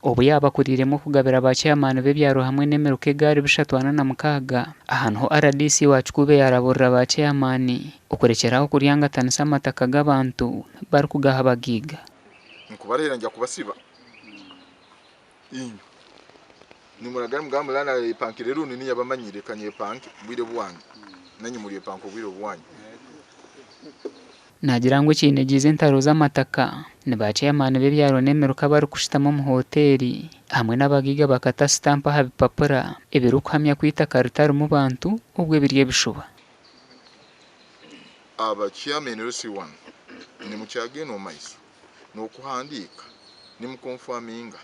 Obu yaaba akuriiremu okugabira ba chairman b'ebyaro hamwe n'emiruka egaari 346, aha niho rdc wa Kikuube yaaraburira ba chairman okurekyera aho kuryangatanisa amataka g'abantu barikugaha abagaiga. Nkubarahira ngya kubasiba inywe nimuragara mugamba mulana ayepankire rundi niinya bamanyire reka nyepanke bwire bwange nanye muryepanka obwire obwanyu. Naagira ngu ekiinegyize entaro z'amataka ni ba chairman b'ebyaro n'emiruka abarikushutama omu hoteeri hamwe n'abagaiga bakata sitampu aha bipapura ebirikuhamya ku eitaka ritarimu bantu obwo biri ebishuba. Aba chairman LC1 nimukyagenda omu maiso n'okuhandiika nimukonfaminga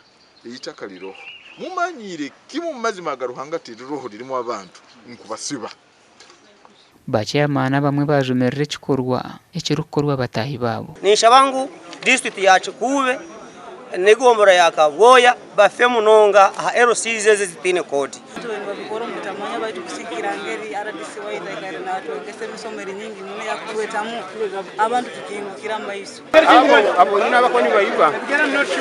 eitaka riroho mumanyiire kimwe omu mazima aga Ruhanga tiriroho ririmu abantu nkubasiba. Ba chairman abamwe baajumirira ekikorwa ekirikukorwa bataahi baabo. Ninshaba ngu disiturikiti ya Kikuube n'egomborora ya Kabwoya bafe munonga aha LCs ezi ezitaine koodi. Nibabikora omu butamanya baitu kusigikira ngeri rdc waitu aikaire natwegesa emisomo eri nyingi muno eyakutwetamu abantu tukingukire amaiso. Abo abonyine abakuba nibaiba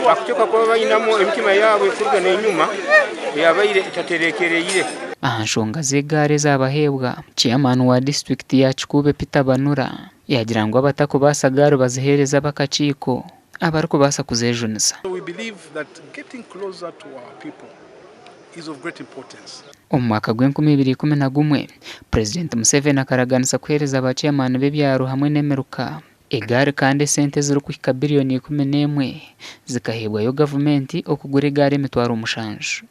bakuteekwa kuba bainamu emitima yaabo ekuruga n'enyuma eyabaire etaterekereire. Aha nshonga z'egaari ezabaheebwa, Chairman wa disiturikiti ya Kikuube Peter Banura yaagira ngu abatakubaasa gaari baziheereze ab'akakiiko abarikubaasa kuzejunisa. Omu mwaka gw'enkumi ibiri ikumi na gumwe, Purezidenti Museveni akaraganisa kuheereza ba chairman b'ebyaro hamwe n'emiruka Egaari kandi esente ezirikuhika biriyoni 11 zikaheebwayo gavumenti okugura egaari 70,000.